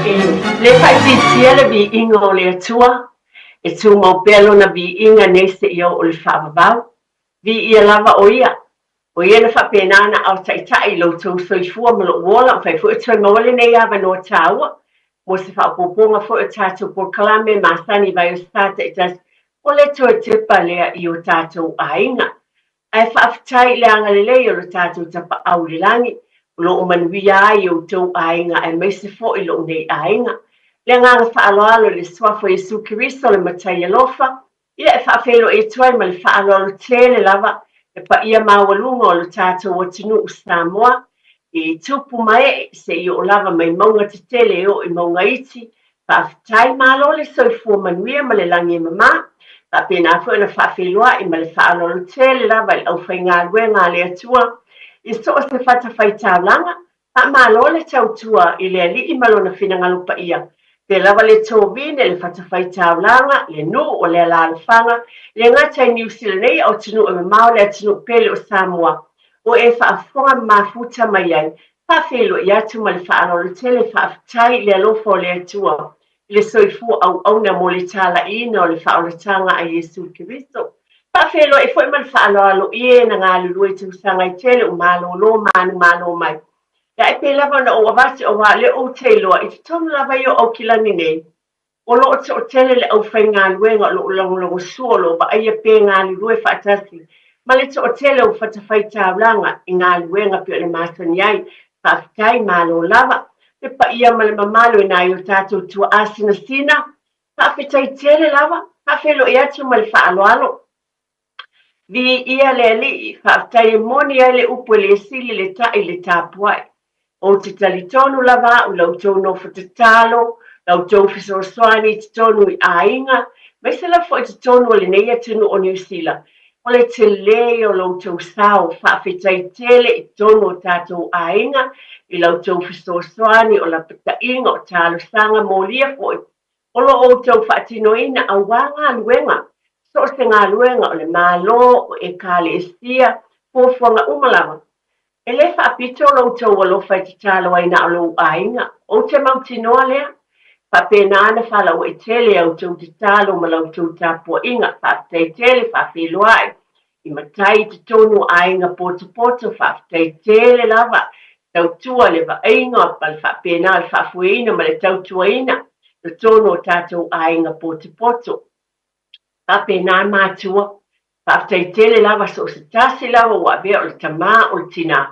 E le faaitiitia le viiga o le Atua, e tumau pea Lona viiga nei seia oo i le faavavau. Viia lava o Ia. O Ia na faapena ona aotaitai i lo outou soifua ma lou ola, mafai foi ona toe maua lenei avanoa taua mo se faaopoopoga foi o tatou polokalame masani Vaiostar taitasi o le toe tepa lea i o tatou aiga. Ae faafetai i le agalelei o lo tatou Tapaau i le Lagi, o lo o manuia ai outou aiga aemaise foi lou nei aiga. Le agaga faaaloalo i le Suafa o Iesu Keriso le Matai alofa, ia e faafeiloai atu ai ma le faaaloalo tele lava le paia maualuga o lo tatou atunuu Samoa, i tupu ma ee seia oo lava mai mauga tetele e oo i mauga iti. Faafetai, malo le soifua manuia ma le lagi e mama. Faapena foi ona faafeiloai ma le faaaloalo tele lava i le aufaigaluega a le Atua i so o se fatafaitaulaga. Faamalo le tautua i le Alii ma Lona finagalo paia. Pea lava le tovine, le fatafaitaulaga, le nuu o le alaalafaga, e le gata i Niu Sila nei a o atunuu e mamao le atunuu pele o Samoa. O e faafofoga ma mafuta mai ai, faafeiloai atu ma le faaaloalo tele faafetai i le alofa o le Atua i le soifua auauna mo le talaiina o le faaolataga a Iesu Keriso. Faafeiloai foi ma le faaaloalo i e na galulue i tausaga e tele o malolo manumalo mai. Ia e pei lava ona ou avatu aua o lea ou te iloa i totonu lava ia o Aukilani nei, O lo o toatele le aufaigaluega o lo o lagolagosua o lo o vaaia pe galulue faatasi ma le toatele o fatafaitaulaga i galuega pei ona masani ai. Faafetai, malo lava le paia ma le mamalu e nai o tatou tuaa sinasina. Faafetai tele lava, faafeiloai atu ma le faaaloalo. Viia le Alii, faafetai e moni ai le upu e le sili le taʻi le tapuai. Ou te talitonu lava au i la outou nofo tatalo, la outou fesoasoani i totonu i aiga, aemaise lava foi i totonu o lenei atunuu o Niu Sila. O le tele ia o lo outou sao, faafetai tele i totonu o tatou aiga i la outou fesoasoani, o lapataiga, o talosaga molia foi O lo o outou faatinoina aua galuega, so o se galuega o le Malo, o Ekalesia, fuafuaga uma lava. E le faapito lo outou alofa e tatalo ai na o lou aiga, ou te mautinoa lea. Faapena ona faalauaitele a outou tatalo ma la outou tapuaiga, faafetai tele, faafeiloai i matai i totonu o aiga potopoto, faafetai tele lava, tautua le vaaiga ma le faapena le faafoeina ma le tautuaina totonu o tatou aiga potopoto. Faapena matua, faafetai tele lava so o se tasi lava ua avea o le tama o le tinā.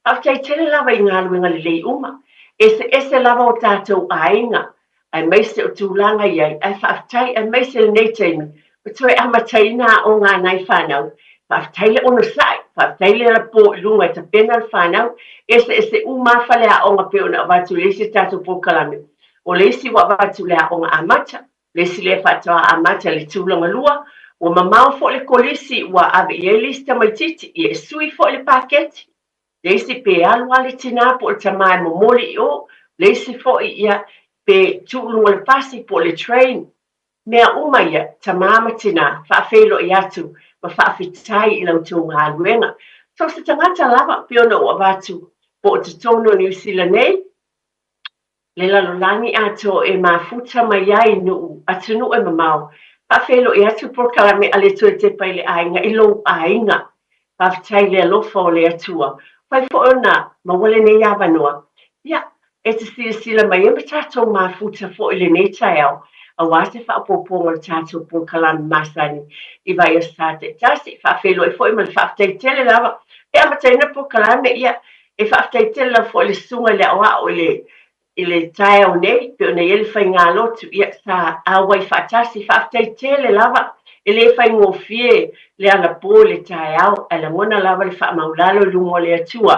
Faafetai tele lava i galuega lelei uma. Eseese lava o tatou aiga, aemaise o tulaga i ai, ae faafetai aemaise lenei taimi ua toe amataina aoga a nai fanau. Faafetai le onosai, faafetai le alapo i luga e tapena le fanau, eseese uma lava faleaoga pei ona avatu i le isi tatou polokalame. O le isi ua avatu i le aoga amata, le isi lea faatoa amata i le tulaga lua, ua mamao foi le kolisi ua ave i ai le isi tamaitiiti, ia e sui foi le paketi. Le isi pe alu lava le tinā po o le tamā e momoli i o, le isi foi ia pe tuu i luga o le pasi po o le train. Mea uma ia, tamā ma tinā, faafeiloai atu ma faafetai i la outou galuega. So o se tagata lava pei ona ou avatu po o totonu o Niu Sila nei, le lalolagi atoa e mafuta mai ai nuu atunuu e mamao. Faafeiloai atu polokalame a le Toe Tepa i le Aiga i lou aiga. Faafetai i le alofa o le Atua. Fai foi ona maua lenei avanoa. Ia, e te silasila mai ai ma tatou mafuta foi i lenei taeao aua se faaopoopoga o le tatou polokalame masani i Vaiaso taitasi. Faafeiloai foi ma le faafetai tele lava e amataina le polokalame. Ia, E faafetai tele lava foi i le susuga i le aoao i le i le taeao nei, pei ona i ai le faigalotu, ia, sa auai faatasi. Faafetai tele lava, e le faigofie le alapo i le taeao, ae lagona lava le faamaulalo i luma o le Atua,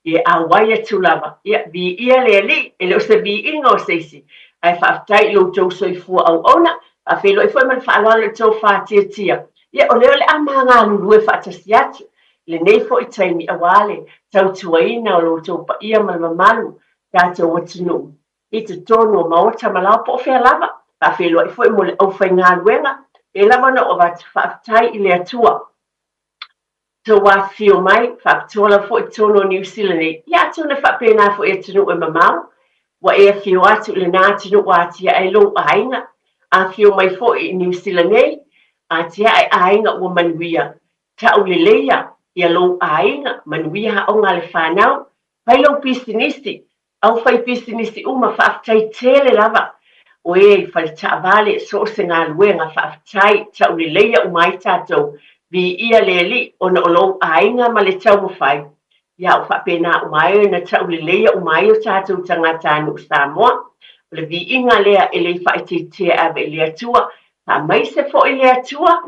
ia e auai atu lava. Ia, viia le Alii, e le o se viiga o se isi, ae faafetai i lo outou soifua auauna, faafeiloai foi ma le faaaloalo i le tou faatiatia. Ia, o lea o le a ma galulue faatasi atu lenei foi taimi aua le tautuaina o lo outou paia ma le mamalu tatou atunuu i totonu o maota ma laoa po o fea lava. Faafeiloai foi mo le aufaigaluega, e lava ona ou avatu faafetai i le Atua tou afifio mai, faapitoa lava foi i totonu o Niu Sila nei, ia atonu e faapena foi i atunuu e mamao. Ua e afio atu i lena atunuu ua atiae lou aiga, afio mai foi i Niu Sila nei, atiae aiga ua manuia, tauleleia ia lou aiga, manuia aoga a le fanau, fai lou pisinisi, Aufaipisinisi uma, faafetai tele lava o e i fale taavale, so o se galuega, faafetai, tauleleia uma ai tatou, viia le Alii ona o lou aiga ma le taumafai, ia ua faapena uma ai ona tauleleia uma ai o tatou tagatanuu Samoa. O le viiga lea e le faaitiitia e ave i le Atua, faamaise foi le Atua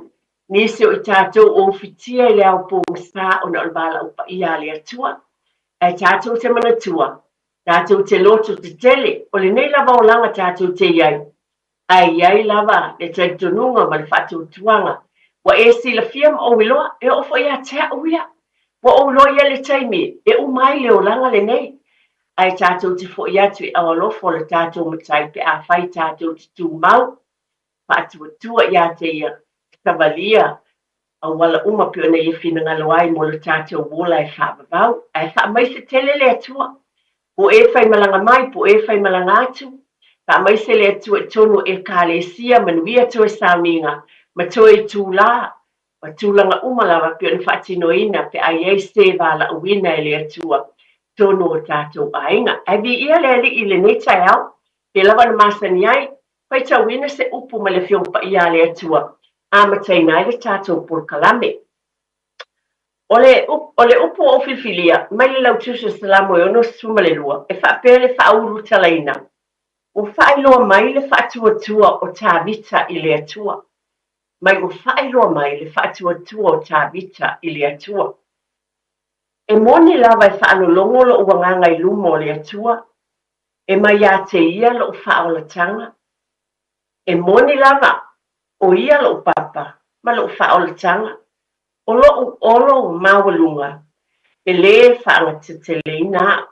nisi o i tatou o ufitia i le ao pogisa ona o le valaau paia a le Atua. Ae tatou te manatua, tatou te loto tetele, o lenei lava olaga tatou te i ai, ae i ai lava le talitonuga ma le faatuatuaga ua e silafia ma ou iloa, e oo foi ia te au ia. Ua ou iloa ia le taimi e uma ai le olaga lenei, ae tatou te foi atu i aao alofa o le tatou Matai pe afai tatou te tumau faatuatua ia te ia, savalia auala uma pei ona ia finagalo ai mo lo tatou ola e faavavau. Ae faamaise tele le Atua, po e faimalaga mai, po e faimalaga atu, faamaise le Atua i totonu o Ekalesia, manuia toe sauniga, ma toe itulā, ma tulaga uma lava pei ona faatinoina pe a i ai se valaauina e le Atua i totonu o tatou aiga. Ae viia le Alii i lenei taeao, pei lava ona masani ai, Faitauina se upu mai le Afioga Paia a le Atua, amataina ai le tatou polokalame. O le, o le upu ua ou filifilia, mai le Lautusi o Salamo e 62, e faapea le faaulutalaina, Ua faailoa mai le faatuatua o Tavita i le Atua. Mai ua faailoa mai le faatuatua o Tavita i le Atua. E moni lava e faalologo lou agaga i luma o le Atua, E mai ia te ia lou faaolataga. E moni lava, ʻo ia loʻu papa ma loʻu faaolataga, ʻo loʻu olo maualuga, e lē faagateteleina aʻu.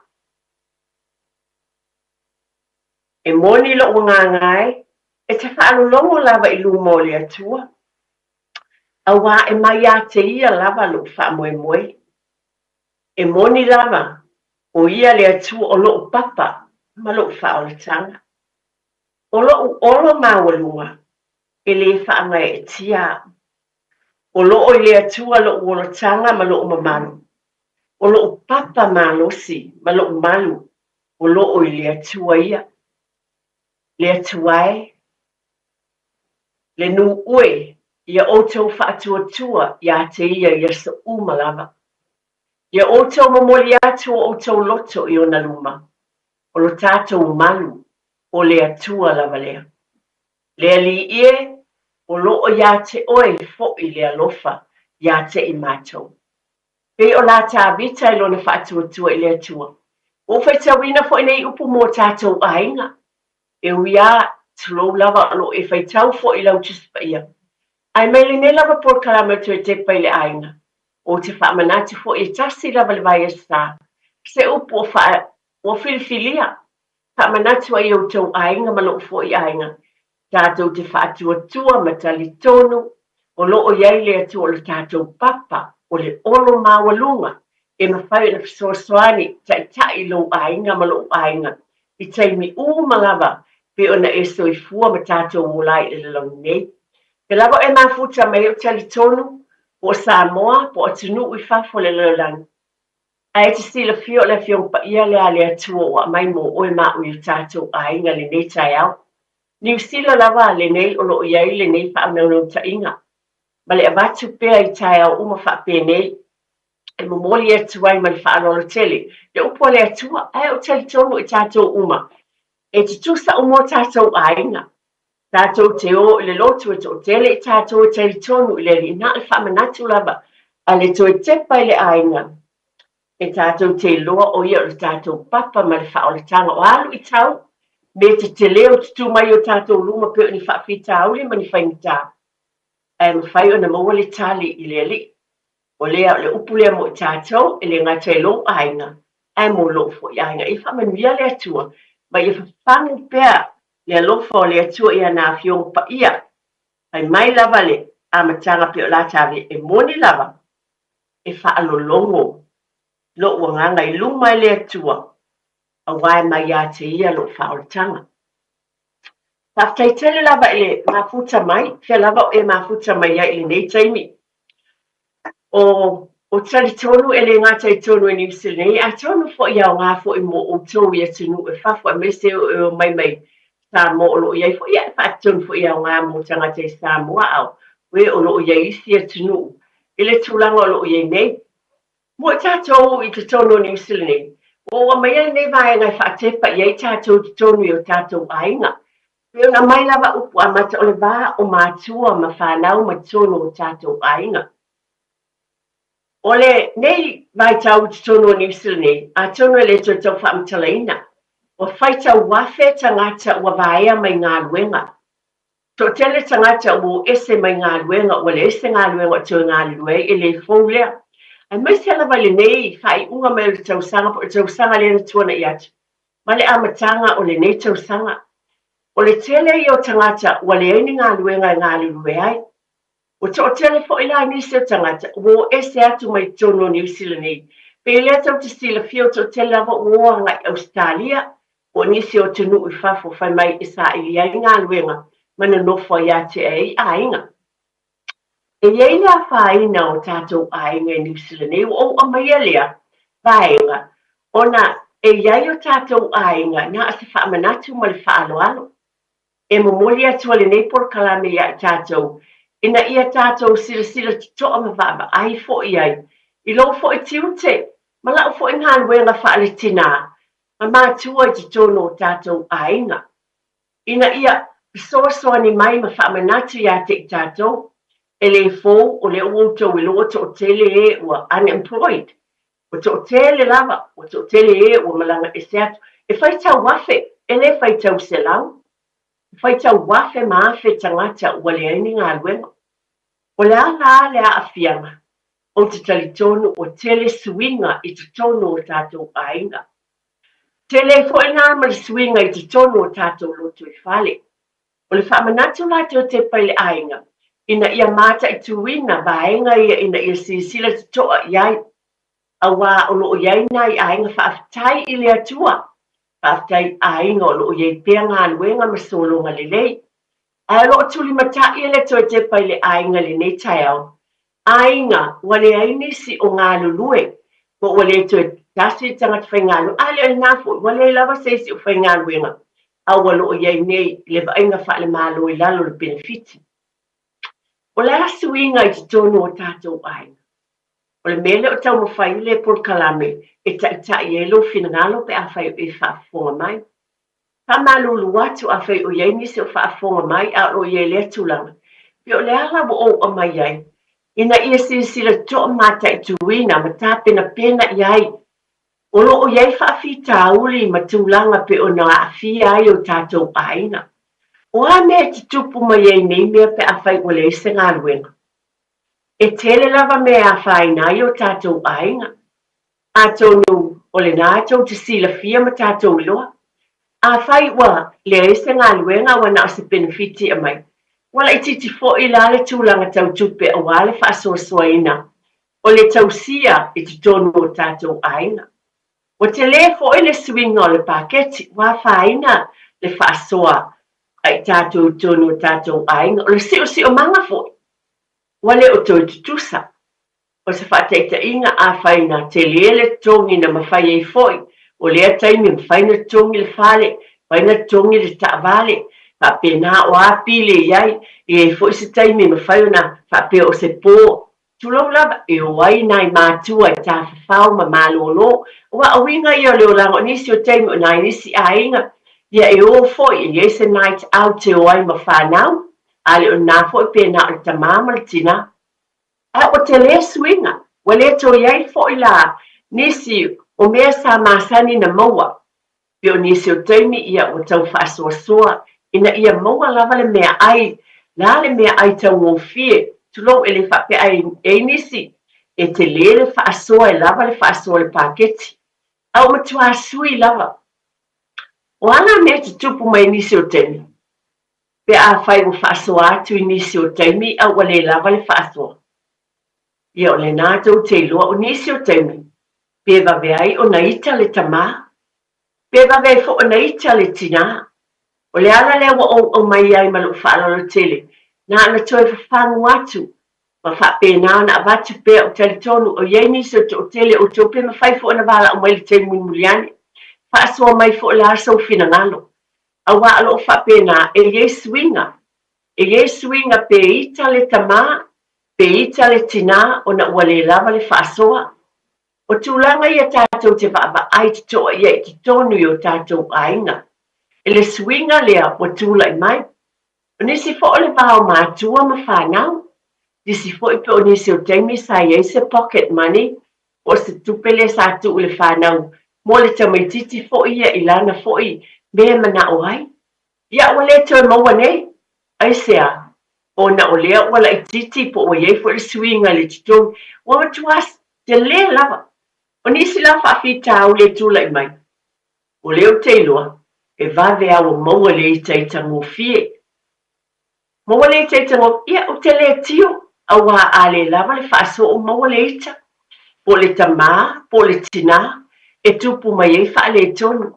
E moni loʻu agaga e, e te faalologo lava i luma o le Atua, auā e mai ia te ia lava loʻu faamoemoe. E moni lava, ʻo ia le Atua o loʻu papa ma loʻu faaolataga. ʻO loʻu olo maualuga, e lē faagaeetia aʻu. O loʻo i le Atua loʻu olataga ma loʻu mamalu. ʻO loʻu papa malosi ma loʻu malu, o loʻo i le Atua ia. Le Atua e, le nū ʻoe ia ʻoutou faatuatua iā te ia i aso uma lava. Ia ʻoutou momoli atu o ʻoutou loto i ona luma, o lo tatou malu, ʻo le Atua lava lea. Le Alii e, o loʻo iā te ʻoe foʻi le alofa iā te i matou. Pei o lā Tavita i lona faatuatua i le Atua. Ua ou faitauina foʻi nei upu mo tatou aiga. E ui a, tulou lava o loo e faitau foʻi lau Tusi Paia. Ae mai lenei lava polokalame o toe tepa i le aiga. Ou te faamanatu foʻi e tasi lava le vaiaso sa, se upu o faa, ua filifilia. Faamanatu ai i outou aiga ma loʻu foʻi aiga, tatou te faatuatua ma talitonu o lo o i ai le Atua o le tatou papa o le olo maualuga e mafai ona fesoasoani taitai i lou aiga ma loʻu aiga i taimi uma lava pei ona e soifua ma tatou ola ai i le lalolagi nei. Pe lava e mafuta mai ai o talitonu po o Samoa po o atunuu i fafo o le lalolagi, ae e te silafia o le Afioga Paia lea a le Atua ua aumai mo oe ma au i o tatou aiga lenei taeao. Niu Sila lava lenei o lo o i ai lenei faanaunautaiga ma le avatu pea i taeao uma faapenei e momoli atu ai ma le faaaloalo tele le upu a le Atua, ae ou talitonu i tatou uma e tutusa uma o tatou aiga. Tatou te o i le lotu e toatele i tatou e talitonu i le Alii na o le faamanatu lava a le toe tepa i le aiga e tatou te iloa ʻo ia o le tatou papa ma le faaolataga o a luitau me tetele o tutū mai i o tatou luma pei o ni faafitauli ma ni faigata ae mafai ona maua le tali i le Alii. O lea, o le upu lea mo i tatou, e le gata i lou aiga, ae mo lou foi aiga. Ia faamanuia le Atua, ma ia fafagu pea le alofa o le Atua i ana Afioga paia. Fai mai lava le amataga pei o la Tavia, e moni lava, e faalologo lou agaga i luma e le Atua. Aua e mai ia te ia lou faaolataga. Faafetai tele lava i le mafuta mai, fea lava o e mafuta mai ai i lenei taimi. O o talitonu e le gata i totonu o Niu Sila nei, atonu foi e aoga foi mo outou i atunuu e fafo aemaise o e omai mai Samoa o lo o i ai foi, ia e faatonu foi e aoga mo tagata i Samoa a o e o lo o i ai isi atunuu i le tulaga o lo o i ai nei. Mo i tatou i totonu o Niu Sila nei, ua ou aumaia lenei vaega e faatepa i ai tatou i totonu i o tatou aiga. Pei ona aumai lava upu amata o le va o matua ma fanau ma totonu o tatou aiga. O lenei vaitau i totonu o Niu Sila nei, atonu e le toe tau faamatalaina, ua faitau afe tagata ua vaea mai galuega. Toatele tagata ua o ese mai galuega ua leai se galuega o toe galulue ai, e le fou lea. Aemaise lava i lenei faaiuga mai o le tausaga po o le tausaga lea na tuanai atu ma le amataga o lenei tausaga. O le tele ia o tagata ua leai ni galuega e galulue ai. Ua toatele foi la nisi o tagata ua o ese atu mai totonu o Niu Sila nei. Pei lea tou te silafia ua toatele lava ua o agai i Ausetalia po o nisi o atunuu i fafo fai mai e saili ai galuega ma nonofo ai ātea ai aiga. E i ai le afaina o tatou aiga i Niu Sila nei, ua ou aumaia lea vaega ona e i ai o tatou aiga na o se faamanatu ma le faaaloalo. E momoli atu ai lenei polokalame iā i tatou ina ia tatou silasila totoa ma vaavaai foi ai i lou foi tiute ma lau foi galuega faale-tinā ma matua i totonu o tatou aiga, ina ia fesoasoani mai ma faamanatu iā te i tatou, e le fou o lea ua outou iloa ua toatele e ua unemployed, ua toatele lava, ua toatele e ua malaga ese atu, e faitau afe, e le faitau selau, e faitau afe ma afe tagata ua leai ni galuega. O le a la le aafiaga? Ou te talitonu ua tele suiga i totonu o tatou aiga. Tele ai foi la ma le suiga i totonu o tatou lotoifale. O le faamanatu la teotepa i le aiga, ina ia mataituina vaega ia ina ia silasila totoa i ai, aua o lo o i ai nai aiga faafetai i le Atua, faafetai i aiga o lo o i ai pea galuega ma sologa lelei. Ae o lo o tulimatai e le toe tepa i le aiga i lenei taeao, aiga ua leai nisi o galulue, po ua le toe tasi le tagata faigaluega, a le o lena foi, ua leai lava se isi o faigaluega, a ua lo o i ai nei i le vaaiga faale-Malo i lalo o le penefiti. O le a suiga i totonu o tatou aiga? O le mea lea o taumafai le polokalame e taitai ai lou finagalo pe afai o e faafofoga mai. Faamalulu atu afai o i ai nisi o faafofoga mai a o lo o i ai lea tulaga, pe o le a la ua ou aumai ai, ina ia silasila totoa mataituina ma tapenapena i ai. O lo o i ai faafitauli ma tulaga pei ona aafia ai o tatou aiga. O a mea e tutupu mai ai nei mea pe afai ua leai se galuega? E tele lava mea e afaina ai o tatou aiga. Atonu o lena tou te silafia ma tatou iloa. Afai ua leai se galuega ua na o se penefiti e aumai, ua laitiiti foi la le tulaga tau tupe aua le faasoasoaina o le tausia i totonu o tatou aiga. Ua tele foi le suiga o le paketi ua afaina le faasoa a i tatou i totonu o tatou aiga. O le siosiomaga foi ua le o toe tutusa. O se faataitaiga, afai na tele le totogi na mafai ai foi o lea taimi e mafai ona totogi le fale, mafai ona totogi le taavale, faapena o a pili e i ai, e i ai foi se taimi e mafai ona faapea o se po, tulou lava, e o ai nai matua e tafafao ma malolo, aua o uiga ia o le olaga o nisi o taimi o nai nisi aiga, ia e o foi e i ai se night out e o ai ma fanau, a le o lena foi pe na o le tama ma le tina. A ua tele suiga, ua le toe i ai foi la nisi o mea sa masani na maua, pei o nisi o taimi ia ua tau faasoasoa ina ia maua lava le meaai, la le meaai taugofie, tulou e le faapea ai e nisi, e tele le faasoa e lava le faasoa o le paketi, a ua matuā sui lava. O a la mea tutupu mai nisi o taimi? Pe afai ua faasoa atu i nisi o taimi a ua le lava le faasoa, ia o lena tou te iloa o nisi o taimi pe vave ai ona ita le tamā. Pe vave ai foi ona ita le tinā. O le ala lea ua ou aumai ai ma lou faaaloalo tele, na ona toe fafagu atu ma faapena ona avatu pea. Ou talitonu o i ai nisi o le toatele o outou pe mafai foi ona valaau mai i le taimi mulimuli ane, faasoa mai foi o le a sou finagalo. Aua o lo o faapena, e i ai suiga. E i ai suiga pe ita le tama, pe ita le tinā ona ua le lava le faasoa. O tulaga ia tatou te vaavaai totoa i ai i totonu i o tatou aiga, i le suiga lea ua tulai mai. O nisi foi o le va o matua ma fanau, nisi foi pe o nisi o taimi sa i ai se pocket money po o se tupe lea sa tuu i le fanau mo le tamaitiiti foi ia i lana foi mea e manao ai. Ia ua le toe maua nei. Aisea? Ona o lea ua laitiiti po ua i ai foi le suiga i le totogi, ua matua tele lava. O nisi la faafitauli e tulai mai, o lea ou te iloa, e vave lava ua maua le itaita gofie. Maua le itaita gofie, ia ou te le tio, aua a le lava le faasoa ua maua le ita, po o le tamā, po o le tinā, e tupu mai ai faaletonu.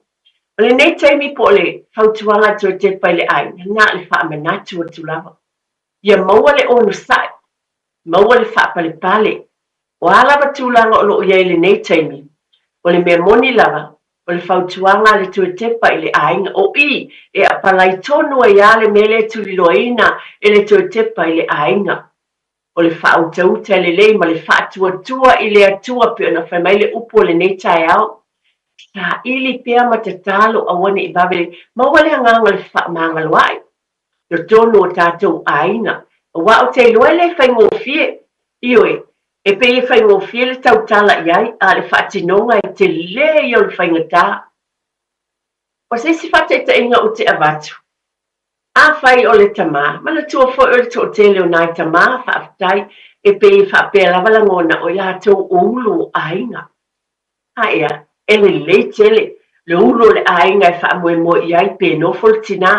O lenei taimi po o le fautuaga a Toetepa i le aiga, na o le faamanatu atu lava. Ia maua le onosai, maua le faapalepale. O a lava tulaga o lo o i ai i lenei taimi, o le mea moni lava, o le fautuaga a le Toetepa i le aiga, o i e apalai tonu ai lava le mea lea e tuliloaina e le Toetepa i le aiga. O le faautauta lelei ma le faatuatua i le Atua pei ona fai mai le upu o lenei taeao. Saili pea ma tatalo aua ne i vave maua le agaga o le fefaamagaloaʻi totonu o tatou aiga, aua ou te iloa e le faigofie. Ioe, e pei e faigofie le tautala i ai, a o le faatinoga e tele ia o le faigata. O se isi faataitaiga ou te avatu, Afai o le tama, manatua foi o le toatele o nai tama, faafetai, e pei e faapea lava lagona o i latou o ulu o aiga. Aea, e lelei tele le ulu o le aiga e faamoemoe i ai pe nofo le tinā.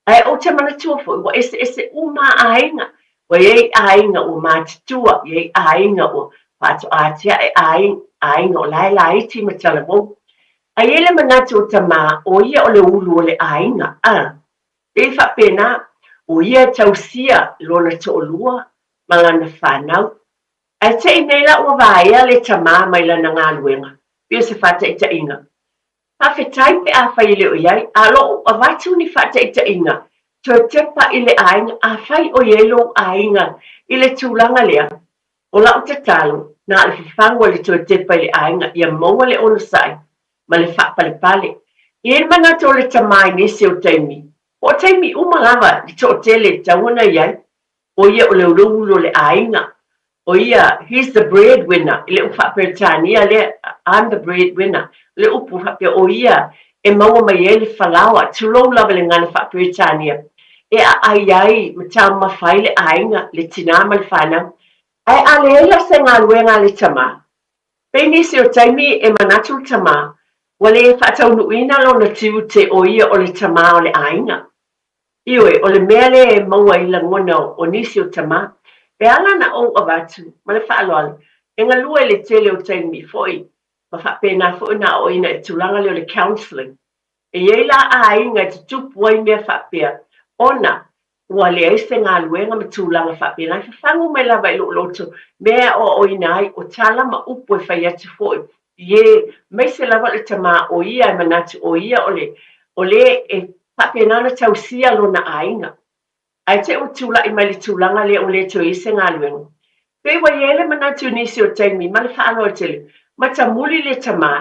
Ae ou te manatua foi ua eseese uma aiga, ua i ai aiga ua matutua, i ai aiga ua faatoa atiae aiga, aiga o la e laiti ma talavou. A i ai le manatu o tama, o ia o le ulu o le aiga, a. Pei faapena, o ia e tausia lona toalua ma lana fanau. Ae te i nei la ua vaea le tama mai lana galuega, pei o se faataitaiga. Faafetai pe afai e le o i ai, a o lo o avatu ni faataitaiga toe tepa i le aiga, afai o i ai lou aiga i le tulaga lea, O lau tatalo, na o le fafagu a le toe tepa i le aiga ia maua le onosai ma le faapalepale. E i ai le manatu o le tama i nisi o taimi, po o taimi uma lava le toatele e tatau ona i ai, o ia o le uluulu o le aiga, o ia, he's the bread winner, i le upu faa-Peretania lea, I'm the bread winner, o le upu faapea o ia e maua mai ai le falaoa, tulou lava i le gagana faa-Peretania, e aai ai ma taumafa ai le aiga, le tinā ma le fanau. Ae a leai la se galuega a le tamā, pei nisi o taimi e manatu le tamā ua le faataunuuina lona tiute o ia o le tamā o le aiga. Ioe, o le mea lea e maua ai lagona o nisi o tamā. E ala ona ou avatu ma le faaaloalo, e galue i le tele o taimi foi ma faapena foi ona aoaoina i le tulaga lea o le counselling. E i ai la aiga e tutupu ai mea faapea, ona ua leai se galuega ma tulaga faapena. E fafagu mai lava i lou loto mea e aoaoina ai, o tala ma upu e fai atu foi i e, aemaise lava o le tamā o ia e manatu o ia o le, o le e faapena ona tausia lona aiga. Ae te i ua tulai mai le tulaga lea ua le toe i ai se galuega. Pei ua i ai le manatu i nisi o taimi ma le faaaloalo tele, matamuli le tamā,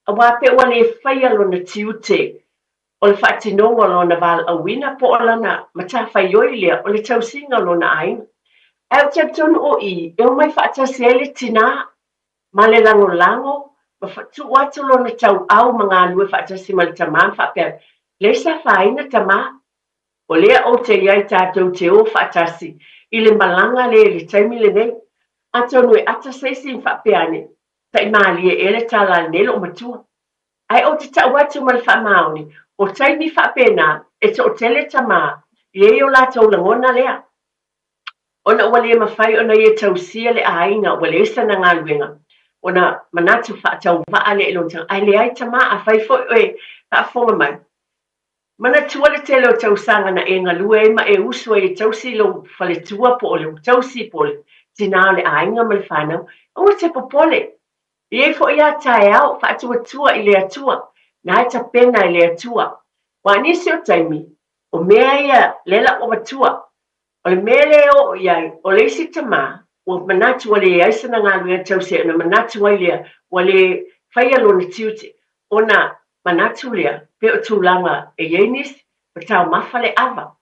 Aua pe ua le faia lona tiute o le faatinoga o lona valaauina po o lana matafaioi lea o le tausiga o lona aiga. Ae ou te talitonu o i e omai faatasi ai le tinā ma le lagolago ma tuu atu lona tauau ma galue faatasi ma le tamā ma faapea, Leai se afaina tamā, o lea ou te i ai tatou te o faatasi i le malaga lea i le taimi lenei. Atonu e ata se isi ma faapea ane, Tai mālie ea le tala a lenei loomatua. Ae ou te tau atu ma le faamaoni, o taimi faapena, e toatele tamā, i ai o latou lagona lea. Ona ua le mafai ona ia tausia le aiga ua leai sana galuega. Ona manatu faatauvaa lea i lona tagata, ae leai tama, afai foi oe faafofoga mai, manatua le tele o tausaga na e galue ai ma e usu ai e tausi lou faletua po o le tausi po o le tina o le aiga ma le fanau, aua e te popole. E i ai foi lava taeao, faatuatua i le Atua, na e tapena e le Atua. Aua o nisi o taimi, o mea ia lea la ua avatua, O le mea lea e oo i ai, o le isi tama, ua manatu ua leai sana galuega tausi ai, ona manatu ai lea ua le faia lona tiute, ona manatu lea pei o tulaga e i ai nisi, ua taumafa le ava,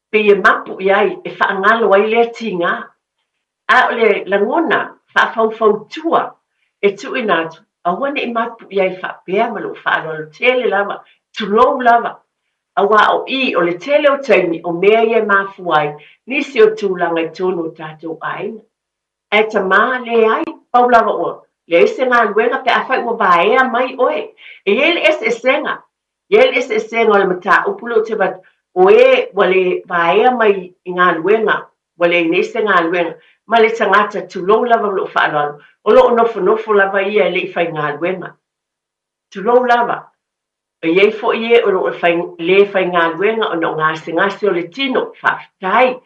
pei e mapu i ai, e faagalo ai lea tiga. A o le lagona faafaufautua e tuuina atu, aua ne i mapu i ai faapea ma lou faaaloalo tele lava, tulou lava, aua o i o le tele o taimi o mea ia e mafua ai nisi o tulaga i totonu o tatou aiga. Ae tama, leai, pau lava ua leai se galuega pe afai ua vaea mai oe. E i ai le eseesega I ai le eseesega o le mataupu lea ou te avatu, o e ua le vaea mai i galuega, ua leai nei se galuega, ma le tagata, tulou lava ma lou faaaloalo, o lo o nofonofo lava ia e le i faigaluega. Tulou lava. E i ai foi e o lo o le faigaluega ona o gasegase o le tino, faafetai,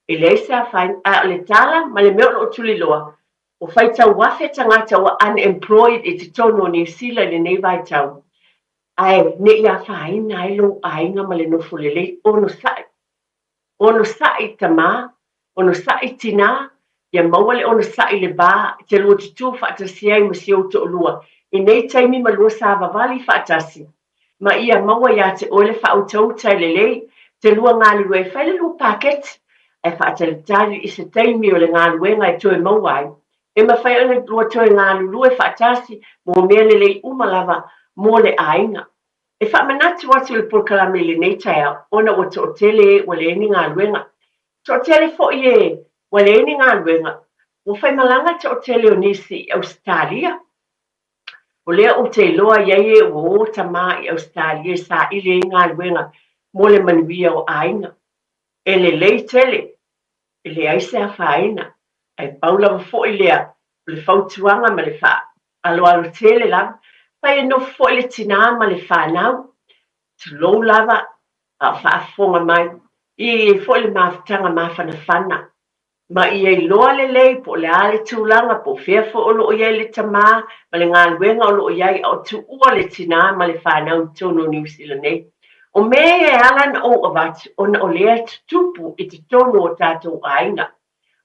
e leai se afaina, ae o le tala ma le mea o lo o tuliloa, Ua faitau afe tagata ua unemployed i totonu o Niu Sila i lenei vaitau, ae ne i afaina ai lou aiga ma le nofo lelei. Onosai. Onosai tama, onosai tinā, ia maua le onosai i le va e te lua tutū faatasi ai ma si ou toalua i nei taimi ma lua savavali faatasi. Ma ia maua ia te oe le faautauta e lelei te lua galulue e fai le lua paketi ae faatalitali i se taimi o le galuega e toe maua ai. E mafai ona lua toe galulue faatasi mo mea lelei uma lava mo le aiga. E faamanatu atu le polokalame i lenei taeao ona ua toatele e ua leai ni galuega. Toatele foi e ua leai ni galuega, ua faimalaga toatele o nisi i Ausetalia. O lea ou te iloa i ai e ua o tama i Ausetalia e saili ai galuega mo le manuia o aiga. E lelei tele, e leai se afaina, ae pau lava foi lea o le fautuaga ma le faaaloalo tele lava, fai e nofo foi le tinā ma le fanau, tulou lava a o faafofoga mai, ia i ai foi le mafutaga mafanafana Ma ia iloa lelei po o le a le tulaga, po o fea foi o lo o i ai le tama ma le galuega o lo o i ai, a o tuua le tinā ma le fanau i totonu o Niu Sila nei. O mea ia e ala ona ou avatu, ona o lea e tutupu i totonu o tatou aiga.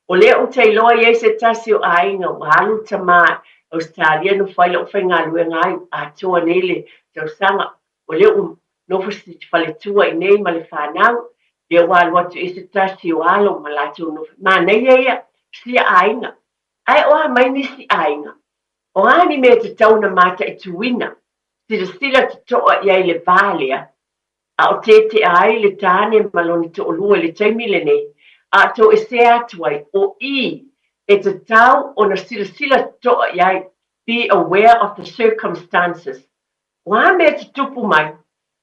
O lea ou te iloa i ai se tasi o aiga ua alu le tama i Ausetalia nofo ai lau faigaluega ai atoa nei le tausaga. O lea ua nofo si faletua i nei ma le fanau, lea ua alu atu i se tasi o alo ma latou nofo. Manaia ia, sia aiga. Ae o a mai nisi aiga? O a ni mea e tatau ona mataituina, silasila totoa i ai le va lea, a o tetea ai le tāne ma lona toalua i le taimi lenei, a o toesea atu ai, o i e tatau ona silasila totoa i ai, be aware of the circumstances. O a mea e tutupu mai,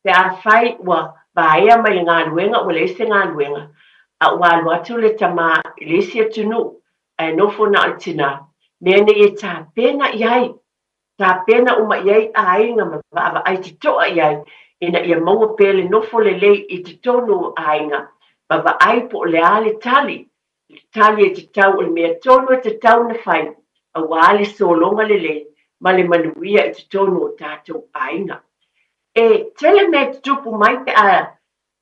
pe afai ua vaea mai le galuega ua leai se galuega, a ua alu atu le tama i le isi atunuu ae nofo na o le tinā, mea nei e tapena i ai, tapena uma i ai aiga ma vaavaai totoa i ai ina ia maua pea le nofo lelei i totonu o aiga ma vaai po o le a le tali le tali e tatau o le mea tonu e tatau ona fai aua le sologa lelei ma le manuia i totonu o tatou aiga. E tele mea e tutupu mai pe a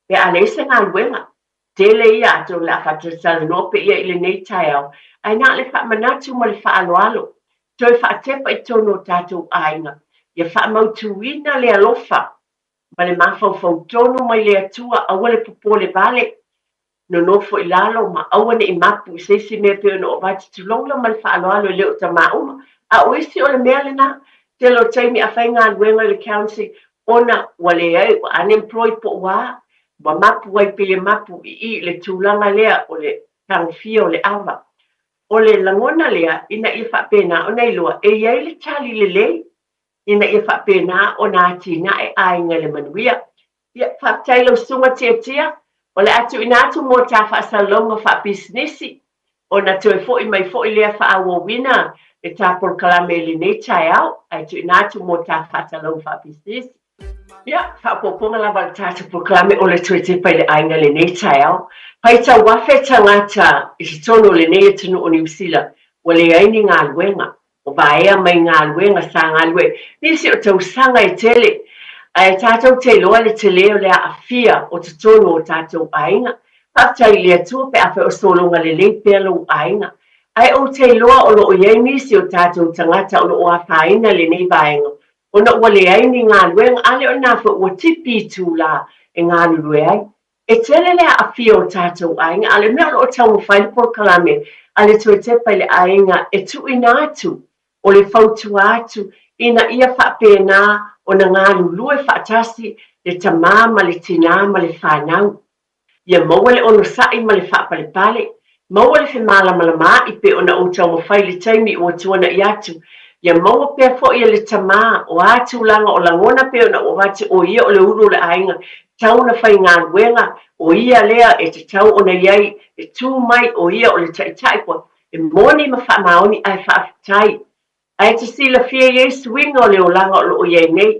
pe a leai se galuega. Tele ia atonu o le a faatalatalanoa pea ia i lenei taeao, ae na o le faamanatu ma le faaaloalo, toe faatepa i totonu o tatou aiga, ia faamautuina le alofa ma le mafaufau tonu mai le Atua, aua le popole vale, nonofo i lalo ma aua ne i mapu i se isi mea pei ona ou avatu, tulou la ma le faaaloalo e le o tamā uma. A o isi o le mea lena, tele o taimi a faigaluega i le council ona ua leai, ua unemployed po o ua a, ua mapu ai pei e mapu i i i le tulaga lea o le tagofia o le ava. O le lagona lea ina ia faapena ona iloa e i ai le tali lelei ina ia faapena ona atinae aiga i le manuia. Ia, faafetai i lau Susuga Tiatia, o le a tuuina atu mo ta faasalalauga faapisinisi, ona toe foi mai foi lea faaauauina le ta polokalame i lenei taeao, ae tuuina atu mo ta faatalau faapisinisi. Ia, faaopoopoga lava o le tatou polokalame o le toe tepa i le aiga i lenei taeao. Faitau afe tagata i totonu o lenei atunuu o Niu Sila ua leai ni galuega, ua vaea mai galuega sa galue nisi o tausaga e tele, ae tatou te iloa le tele o le aafia o totonu o tatou aiga. Faafetai i le Atua pe afai o sologa lelei pea lou aiga. Ae ou te iloa o lo o i ai nisi o tatou tagata o lo o afaina lenei vaega ona ua leai ni galuega, a le o lena foi ua tipi itulā e galulue ai. E tele le aafia o tatou aiga, a o le mea o lo o taumafai le polokalame a le Toe Tepa i le Aiga e tuuina atu, o le fautua atu ina ia faapena ona galulue faatasi le tama ma le tinā ma le fanau. Ia maua le onosai ma le faapalepale, maua le femalamalamaai pei ona ou taumafai i le taimi ua tuana'i atu. Ia maua pea foi e le tama o a tulaga o lagona pei ona ou avatu o ia o le ulu o le aiga, tatau ona faigaluega, o ia lea e tatau ona i ai e tu mai o ia o le taitai koa e moni ma faamaoni ae faafetai. Ae te silafia i ai suiga o le olaga o lo o i ai nei.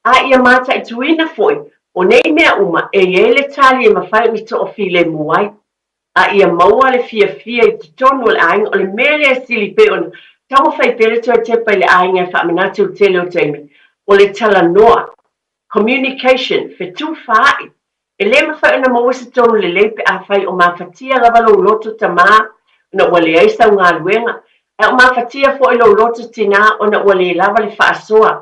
A ia mataituina foi, o nei mea uma e i ai le tali e mafai ona toafilemu ai. A ia maua le fiafia i totonu o le aiga, o le mea lea e sili pei ona taumafai pea le toe tepa i le aiga e faamanatu i le tele o taimi, o le talanoa, communication, fetufaai, E le mafai ona maua se tonu lelei pe afai o mafatia lava lou loto tamā ona ua leai sau galuega, ae o mafatia foi lou loto tinā ona ua le lava le faasoa,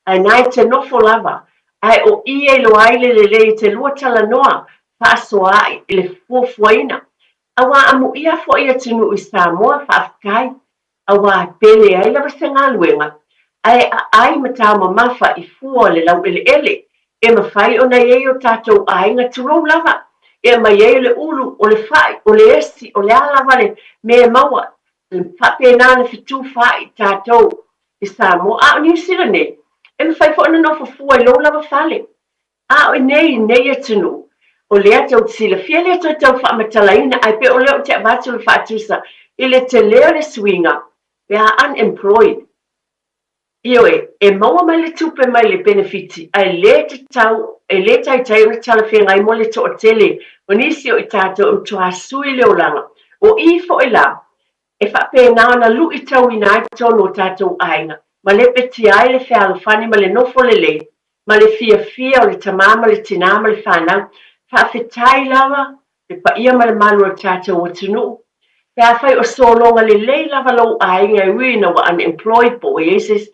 ae na e te nofo lava, ae o i e iloa ai le lelei e te lua talanoa faasoaai i le fuafuaina. Aua amuia foi atunuu i Samoa, faafetai. Aua e pele ai lava se galuega, ae aai ma taumamafa i fua o le laueleele, e mafai ona i ai o tatou aiga tulou lava, e aumai ai o le ulu, o le fai, o le esi, o le a lava le mea e maua, e faapena ona fetufaai tatou i Samoa. A o Niu Sila nei, e mafai foi ona nofo fua i lou lava fale. A o inei i nei atunuu, o lea tou te silafia lea toe tau faamatalaina, ae pei o lea ou te avatu le faatusa i le tele o le suiga pe a unemployed. Ioe, e maua mai le tupe mai le penefiti, ae le tatau, e le taitai ona talafeagai mo le toatele o nisi o i tatou e matua sui le olaga. O i foi la, E faapena ona luitauina ai totonu o tatou aiga, ma lepetia ai le fealofani ma le nofo lelei, ma le fiafia o le tamā ma le tinā ma le fanau. Faafetai lava le paia ma le malu o le tatou atunuu. Pe afai o sologa lelei lava lou aiga e ui ina ua unemployed po ua i ai se isi,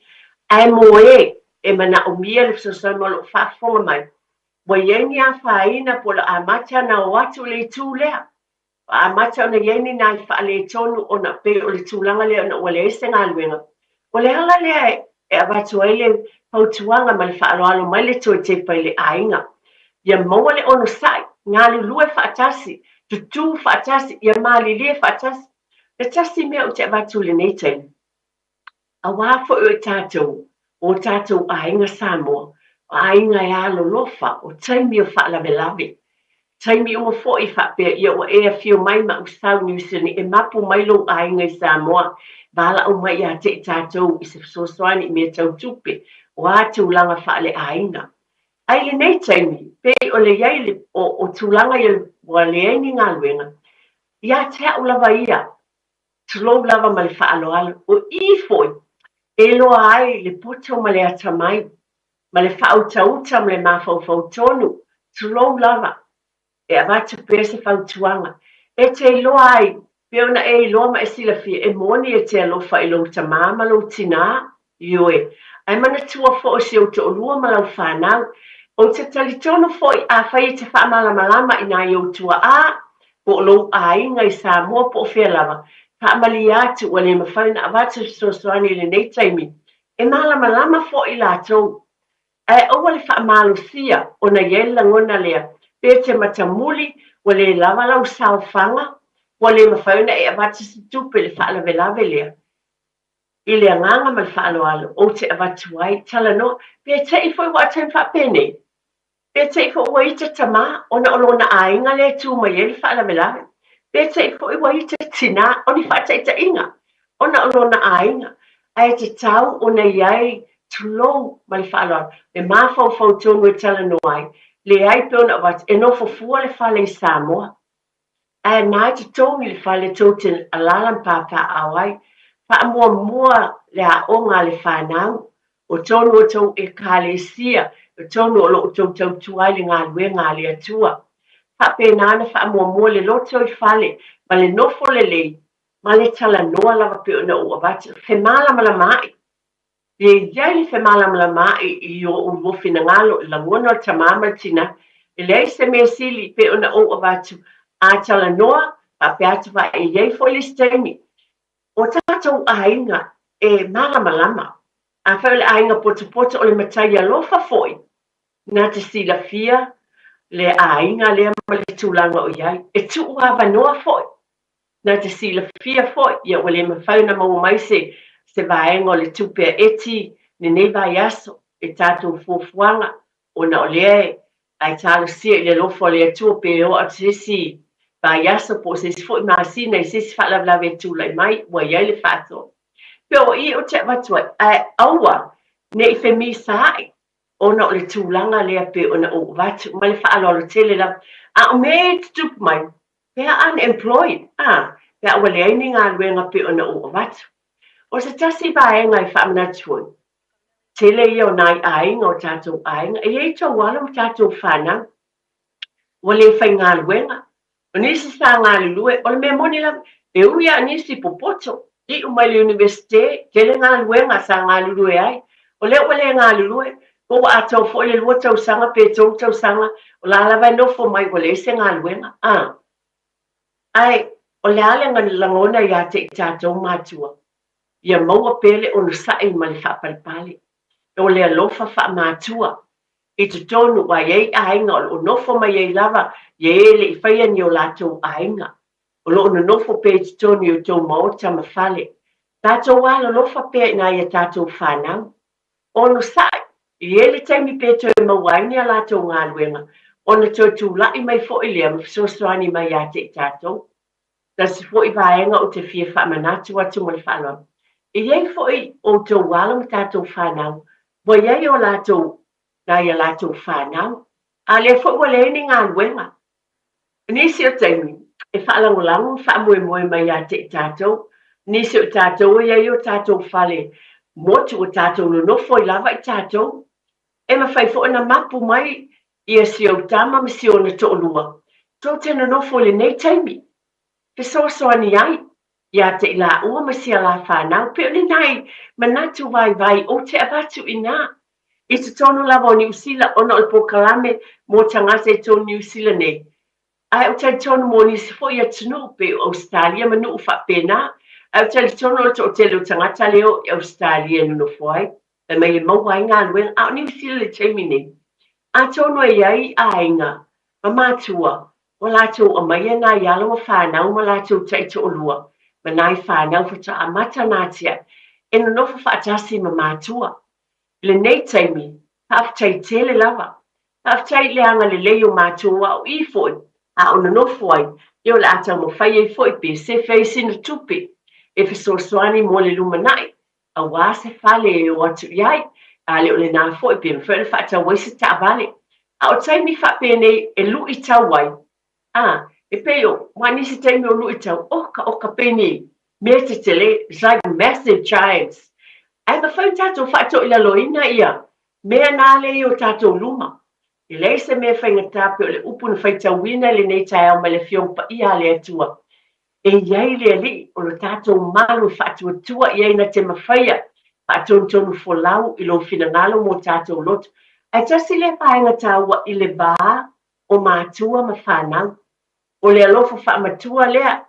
ae mo e e manaomia le fesoasoani ma o lo o faafofoga mai, ua i ai ni afaina po o le amata ona o atu i le itu lea. Ua amata ona i ai ni nai faaletonu ona pei o le tulaga lea ona ua leai se galuega. O le ala lea e avatu ai le fautuaga ma le faaaloalo mai le toe tepa i le aiga. Ia maua le onosai, galulue faatasi, tutū faatasi, ia malilie faatasi. Le tasi mea ou te avatu i lenei taimi, Aua foi o i tatou, o tatou aiga Samoa, o aiga e alolofa, o taimi o faalavelave. Taimi uma foi faapea ia ua e afio mai ma usau Niu Sini e mapu mai lou aiga i Samoa, valaau mai ia te i tatou i se fesoasoani i mea tau tupe, o a tulaga faaleaiga. Ae i lenei taimi, pei o le i ai o, o tulaga ia ua leai ni galuega, ia te au lava ia, Tulou lava ma le faaaloalo, o i foi e iloa ai le poto ma le atamai, ma le faautauta ma le mafaufau tonu, tulou lava, e avatu pea se fautuaga, e te iloa ai, pei ona e iloa ma e silafia, e moni e te alofa i lou tamā ma lou tinā, Ioe, ae manatua foi si ou toalua ma lau fanau. Ou te talitonu foi afai e te faamalamalama i nai ou tuaa, po o lou aiga i Samoa po o fea lava, faamalie atu ua le mafai ona avatu se fesoasoani i lenei taimi, e malamalama foi latou. Ae aua le faamalosia ona i ai le lagona lea, pe te matamuli ua le lava lau saofaga, ua le mafai ona e avatu se tupe i le faalavelave lea. I le agaga ma le faaaloalo ou te avatu ai, talanoa, pe te i foi ua taimi faapenei, pe te i foi ua ita tamā ona o lona aiga lea e tu mai ai le faalavelave, pe te i foi ua ita tinā, o ni faataitaiga, ona o lona aiga. Ae tatau ona i ai tulou ma le faaaloalo, le mafaufau tonu e talanoa ai, leai pei ona avatu, e nofo fua le fale i Samoa. Ae na e totogi le fale tou te alaala ma papaaao ai. Faamuamua le aoga a le fanau, o tonu o tou Ekalesia, o tonu o lo o outou tautua ai i le galuega a le Atua. Faapena ona faamuamua le loto i fale ma le nofo lelei ma le talanoa lava pei ona ou avatu, femalamalamaai. Ia i ai le femalamalamaai i o oulua finagalo, i lagona o le tamā ma le tinā. E leai se mea sili pei ona ou avatu, a talanoa, faapea atu faia, e i ai foi le isi taimi, o tatou aiga e malamalama. Afai o le aiga potopoto, o le matai alofa foi, na te silafia le aiga lea ma le tulaga o i ai. E tuu avanoa foi Na te silafia foi, ia ua le mafai ona maua mai se se vaega o le tupe a Eti lenei vaiaso i tatou fuafuaga, ona o lea e ae talosia i le alofa o le Atua pe oo atu se isi vaiaso po o se isi foi masina i se isi faalavelave e tulai mai, ua i ai le faasoa. Pe o i ou te avatu ai, ae aua ne i femisaai ona o le tulaga lea pei ona ou avatu ma le faaaloalo tele lava. A o mea ia e tutupu mai, Pe a unemployed, a, pe a ua leai ni galuega pei ona ou avatu. O se tasi vaega e faamanatu foi, tele ia o nai aiga o tatou aiga, e i ai tou alo ma tatou fanau ua le faigaluega. O nisi sa galulue, o le mea moni lava, e ui lava nisi popoto, iu mai le Iunivesite, tele galuega sa galulue ai, o lea ua le galulue, po ua atoa foi le lua tausaga pe tolu tausaga, o la lava e nofo mai ua leai se galuega. A. Ae o le a le lagona ia te i tatou matua? Ia maua pea le onosai ma le faapalepale. O le alofa faamatua i totonu aua e i ai aiga o lo o nofo mai ai lava ia e le i faia ni o latou aiga. O lo o nonofo pea i totonu i outou maota ma fale. Tatou alolofa pea i nai a tatou fanau. Onosai, e i ai le taimi pe toe maua ai ni a latou galuega, ona toe tulai mai foi lea ma fesoasoani mai ia te i tatou. Tasi foi vaega ou te fia faamanatu atu ma le faaaloalo, e i ai foi outou alo ma tatou fanau ua i ai o latou, nai a latou fanau, a o lea foi ua leai ni galuega. O nisi o taimi, e faalagolago ma faamoemoe mai ia te i tatou. O nisi o i tatou e i ai o tatou fale motu ua tatou nonofo ai lava i tatou. E mafai foi ona mapu mai ia si ou tama ma si ona toalua, tou te nonofo i lenei taimi, fesoasoani ai ia te i laua ma si a la fanau. Pei o ni nai manatu vaivai ou te avatu i ina i totonu lava o Niu Sila ona o le polokalame mo tagata i totonu Niu Sila nei. Ae ou talitonu mo nisi foi atunuu pei o Ausetalia ma nuu faapena, ae ou talitonu o le toatele o tagata lea o i Ausetalia e nonofo ai, fai mai e maua ai galuega, a o Niu Sila i le taimi nei. Atonu e i ai aiga ma matua ua latou aumaia nai alo ma fanau ma latou taitoalua ma nai fanau faatoa amata ona atiae e nonofo faatasi ma matua. I lenei taimi, faafetai tele lava. Faafetai i le agalelei o matou a o i foi a o nonofo ai, ia o le a taumafai ai foi pe sefe ai sina tupe e fesoasoani mo le lumanai aua se fale e o atu i ai, a le o lena foi pe mafai ona faatau ai se taavale. A o taimi faapenei e luitau ai, a, e pei o, aua nisi taimi o luitau, oka, oka, penei, mea tetele, it's like massive giants. Ae mafai ona tatou faatoilaloina ia mea na lea i o tatou luma. E leai se mea faigata pei o le upu na faitauina i lenei taeao mai le Afioga Paia a le Atua. E i ai le Alii o lo tatou malu e faatuatua i ai na te mafaia faatonutonu folau i lou finagalo mo tatou loto. Ae tasi lea vaega taua i le va o matua ma fanau. O le alofa faamatua lea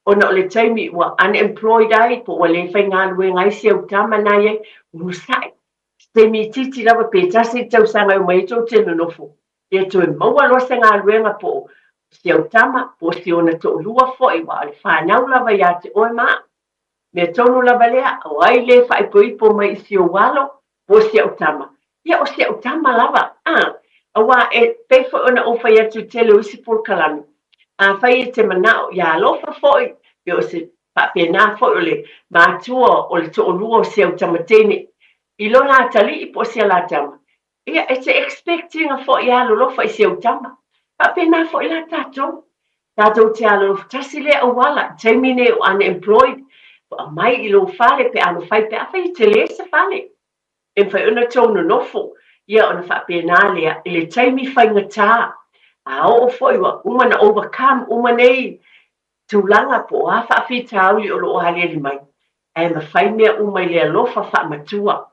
ona o le taimi ua unemployed ai po ua le faigaluega ai si au tama na i ai, onosai. Se taimi itiiti lava pe tasi le tausaga e omai ai tou te nonofo Ia toe maua loa se galuega po o si au tama, po o si ona toalua foi, aua o le fanau lava ia te oe ma au. Mea tonu lava lea, o ai le faaipoipo mai i si ou alo, po o si au tama? Ia, o si au tama lava, a! Aua e pei foi ona ou fai atu i tele o isi polokalame, afai e te manao, ia alofa foi, pe o se. Faapena foi o le matua o le toalua o si au tama teine i lona atalii po o si ala tama, ia e te expect ina foi e alolofa i si au tama. Faapena foi la tatou. Tatou te alolofa tasi lea auala i taimi nei o unemployed, aumai i lou fale pe a mafai pe afai e tele se fale. E mafai ona tou nonofo, ia ona faapena lea i le taimi faigata, a oo foi ua uma ona overcome uma nei tulaga po o a faafitauli o lo o aliali mai, ae mafai mea uma i le alofa faamatua,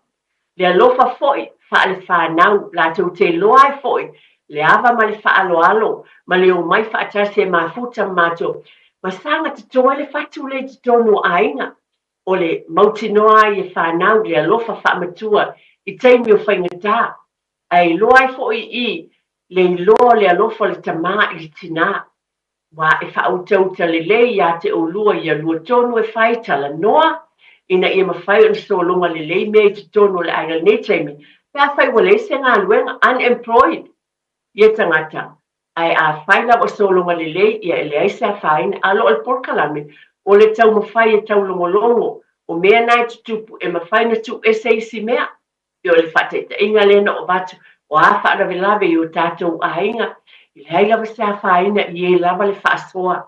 le alofa foi faale-fanau, latou te iloa ai foi le ava ma le faaaloalo ma le omai faatasi e mafuta ma matou, ma saga toto ai le fatu lea i totonu o aiga. O le mautinoa ai e fanau le alofa faamatua i taimi o faigata, ae iloa ai foi i le iloa o le alofa o le tama i le tinā. Ua e faautauta lelei iā te oulua ia lua tonu e fai talanoa ina ia mafai ona sologa lelei mea i totonu o le aiga i lenei taimi pe afai ua leai se galuega, unemployed, ia tagata, ae afai lava o sologa lelei ia e leai se afaina. A lo o le polokalame o le taumafai e taulogologo o mea na e tutupu e mafai ona tuu ese isi mea. Pei o le faataitaiga lea na ou avatu, o a faalavelave i o tatou aiga, e leai lava se afaina i e lava le faasoa.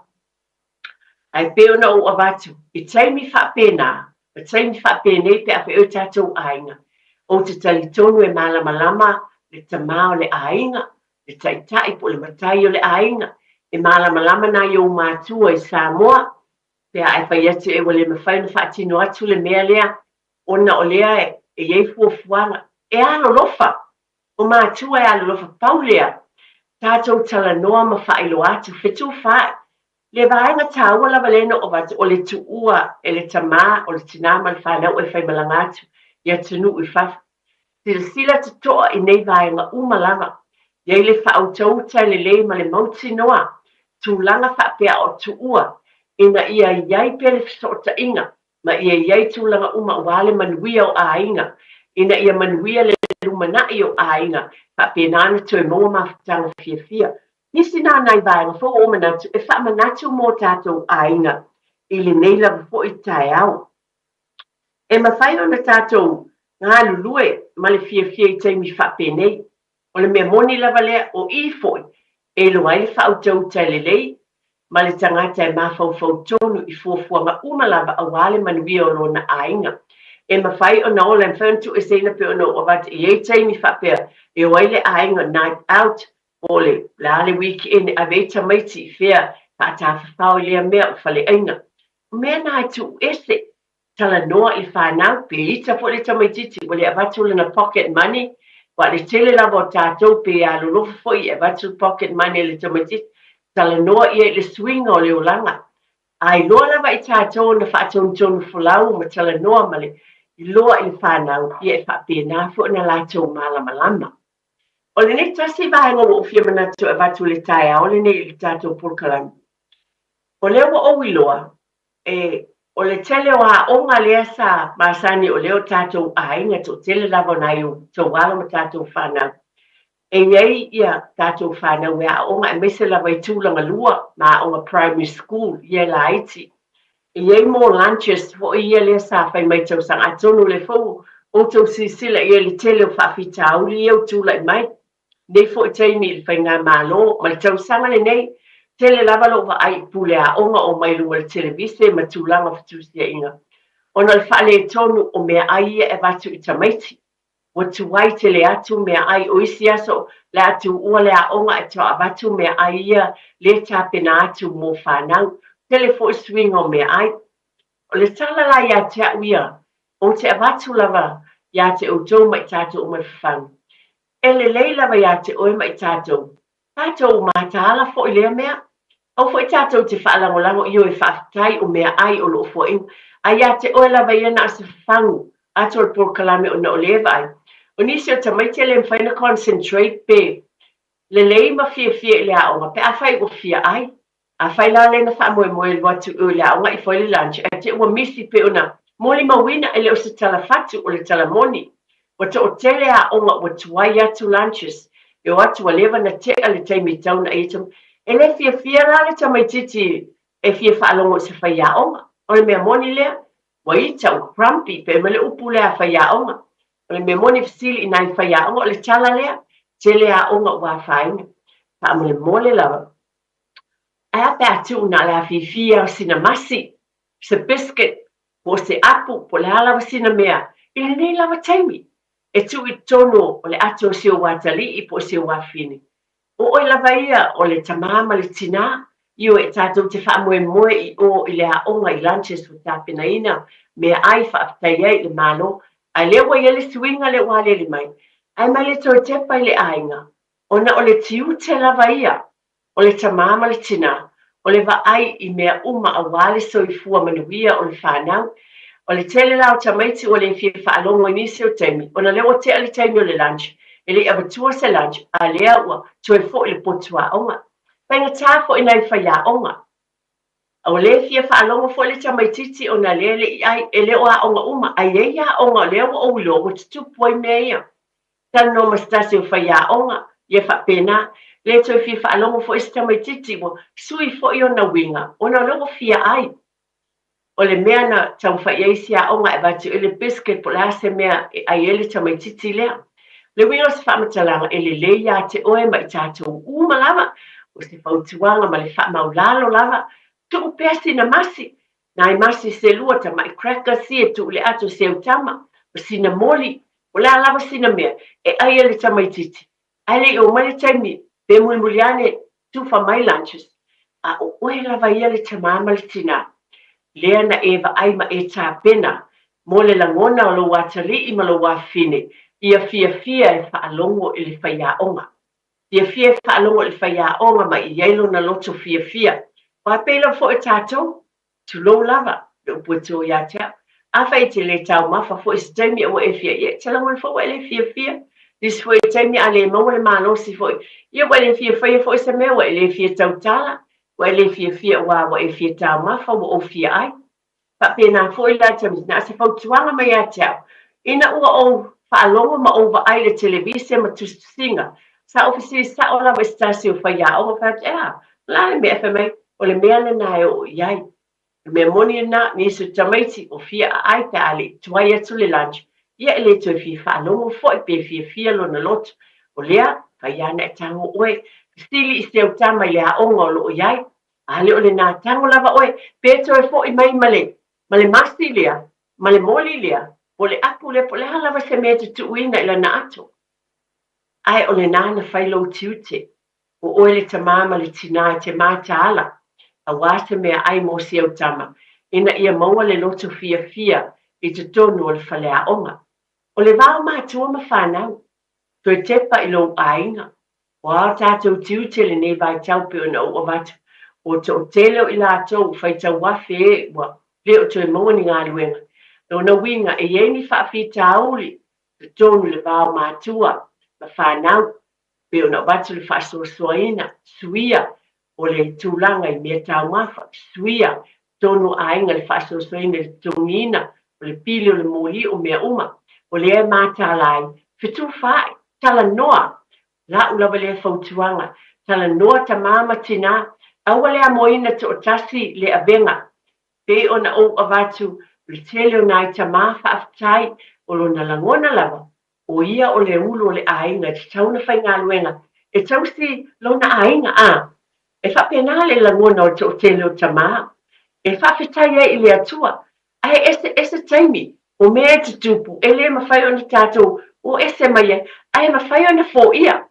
Ae pei ona ou avatu, i taimi faapena, ma taimi faapenei pe a faia o tatou aiga, ou te talitonu e malamalama le tama o le aiga, le taitai po o le matai o le aiga, e malamalama nai ou matua i Samoa, pe a e fai atu e ua le mafai ona faatino atu le mea lea, ona o lea e i ai fuafuaga e alolofa, o matua e alolofa, pau lea, tatou talanoa ma faailoa atu, fetufaai. Le vaega taua lava lea na ou avatu, o le tuua e le tama, o le tinā ma le fanau e faimalaga atu i atunuu i fafo. Silasila totoa i nei vaega uma lava, i ai le faautauta lelei ma le mautinoa, tulaga faapea o tuua, ina ia i ai pea le fesootaiga ma ia i ai tulaga uma aua le manuia o aiga, ina ia manuia le lumanai o aiga, faapena ona toe maua mafutaga fiafia. Nisi na nai vaega fou ua ou manatu e faamanatu mō tātou aiga i lenei lava foi taeao. E mafai ona tātou galulue ma le fiafia i taimi faapenei. O le mea moni lava lea, o i foi e iloa ai le faautauta e lelei ma le tagata e mafaufau tonu i fuafuaga uma lava aua le manuia o lona aiga. E mafai ona ola, e mafai ona tuueseina pei ona ou avatu, e i ai taimi faapea e o ai le aiga night out po o le a le weekend e ave ai tamaiti i fea faatafafao i lea mea o faleaiga. O mea na e tuuese talanoa i le fanau, pe ita foi le tamaitiiti ua le avatu lana pocket money, aua le tele lava o tatou pe alolofa foi e avatu le pocket money a le tamaitiiti, talanoa ia i le suiga o le olaga. A iloa lava i tatou ona faatonutonu folau ma talanoa ma le iloa i le fanau, ia e faapena foi ona latou malamalama. O lenei tasi vaega ua ou fia manatu e avatu i le taeao lenei i le tatou polokalame, o lea ua ou iloa, E, o le tele o aoga lea sa masani o lea o tatou aiga, toatele lava o nai outou alo ma tatou fanau. E i ai ia tatou fanau e aoga aemaise lava i tulaga lua ma aoga primary school ia e laiti. E i ai mo lunches foi ia lea sa fai mai tausaga atonu o lea foi ua outou silasila i ai i le tele o faafitauli ia ua tulai mai. Nei foi taimi i le faigamalo ma le tausaga lenei, tele lava lou vaai i pule aoga o mai luga o le televise ma tulaga o fetusiaiga ona o le faaletonu o meaai ia e avatu i tamaiti. Ua tuai tele atu meaai o isi aso le a tuua le aoga e toa avatu meaai ia le tapena atu mo fanau. Tele foi suiga o meaai. O le tala la ia te au ia, ou te avatu lava ia te outou ma i tatou uma i fafagu. E lelei lava ia te oe ma i tatou, tatou mataala foi lea mea. Aua foi tatou te faalagolago i o e faafetai o meaai o lo o fuaina, a ia te oe lava ia na o se fafagu atu o le polokalame ona o lea e vaai o nisi o tamaiti e le mafai ona concentrate pe lelei ma fiafia i le aoga pe afai ua fia ai. Afai la lea na faamoemoe alu atu i o i le aoga i foi le lunch ae te ua misi pei ona molimauina e le o se tala fatu o le tala moni. Ua toatele aoga ua tuai atu lunches e o atu ua leva na tea le taimi tau na ai E le fiafia la le tamaititi e fia faalogo i se faiaoga. O le mea moni lea, ua ita, ua grumpy, pei ma le upu lea a faiaoga. O le mea moni fesili i nai faiaoga, o le tala lea, tele aoga ua afaina. Faamolemole lava, ae a pe a tuu na o le afifi lava o sina masi, se biscuit, po o se apu, po o le a lava sina mea, i lenei lava taimi, e tuu i totonu o le ato o si ou atalii po o si ou afafine. O oe lava ia o le tamā ma le tinā, ioe, tatou te faamoemoe i o i le aoga i lunches ua tapenaina meaai faafetai ai i le Malo, ae lea ua i ai le suiga lea ua aliali mai, ae mai le toe tepa i le aiga, ona o le tiute lava ia o le tamā ma le tinā, o le vaai i mea uma aua le soifua manuia o le fanau. O le tele la o tamaiti ua le fia faalogo i nisi o taimi, ona lea ua tea le taimi o le lunch, e le i avatua se lunch, a lea ua toe foi le potu aoga. Faigata foi nai faiaoga. Ua le fia faalogo foi le tamaitiiti ona lea e le i ai, e le o aoga uma, ae i ai aoga o lea ua ou iloa ua tutupu ai mea ia. Talanoa ma se tasi o faiaoga, ia faapena, le toe fia faalogo foi se tamaitiiti ua sui foi ona uiga ona o lea ua fia ai. O le mea na taumafai i ai isi aoga e avatu ai le biscuit po o le a se mea e ai ai le tamaitiiti lea. O le uiga o se faamatalaga e lelei ia te oe ma i tatou uma lava, o se fautuaga ma le faamaulalo lava, tuu pea sina masi, nai masi se lua tamai crackers ia e tuu i le ato si au tama, o sina moli, o le a lava sina mea e ai ai le tamaitiiti, ae le i oo mai le taimi pe mulimuli ane tufa mai lunches, a o oe lava ia le tamā ma le tinā, lea na e vaai ma e tapena mo le lagona o lou atalii ma lou afafine, ia fiafia e faalogo i le faiaoga. Fiafia e faalogo i le faiaoga ma i ai lona loto fiafia. Aua pei lava foi o tatou, Tulou lava, le upu e tō ia te au. Afai e te le taumafa foi i se taimi a ua e fia, ia e te lagona foi ua e le fiafia. Nisi foi o taimi a le maua le malosi foi, ia ua e le fia faia foi se mea, ua e le fia tautala, ua e le fiafia aua ua e fia taumafa, ua ou fia ai. Faapena foi la taimi, na o se fautuaga mai ia te au, ina ua ou faalogo ma ou vaai i le televise ma tusitusiga, sa ou fesili sao lava i se tasi o faiaoga, fai atu, e a, o le a le mea? Fai mai, O le mea lena e oo i ai. O le mea moni lena, nisi o tamaiti o fia aai pe a le i tuai atu le lunch, ia e le toe fia faalogo foi pe fiafia lona loto. O lea, fai ana e tago oe, fesili i si au tama i le aoga o lo o i ai. A le o lena tago lava oe, pe toe foi mai ma le, ma le masi lea, ma le moli lea, po o le apu lea, po o le a lava se mea e te tuuina i lana ato. Ae o lena na fai lou tiute. O oe le tamā ma le tinā e te mataala, auā se meaai mō si au tama, ina ia maua le loto fiafia i totonu o le faleaoga. O le va o matua ma whanau, toe tepa i lou aiga. O ā tātou tiute lenei vaitau pei ona ou avatu, o toatele o i latou ua faitau afe e ua le o toe maua ni galuega. Lona uiga e i ai ni faafitauli totonu i le va o matua ma whanau, pei ona avatu le faasoasoaina, suia o le tulaga i mea taumafa, suia tonu aiga le faasoasoaina i le totogiina o le pili o le moli o mea uma, o lea e mataala ai, fetufaai, talanoa, la'u lava lea fautuaga, talanoa tamā ma tinā, aua le amoina toatasi le avega, pei ona ou avatu o le tele o nai tamā faafetai o lona lagona lava, O ia o le ulu o le aiga e tatau ona faigaluega e tausi lona aiga, a e faapena le lagona o le toatele o tamā e faafetai ai i le Atua. Ae eseese taimi, o mea e tutupu e le mafai ona tatou o ese mai ai, ae mafai ona foia.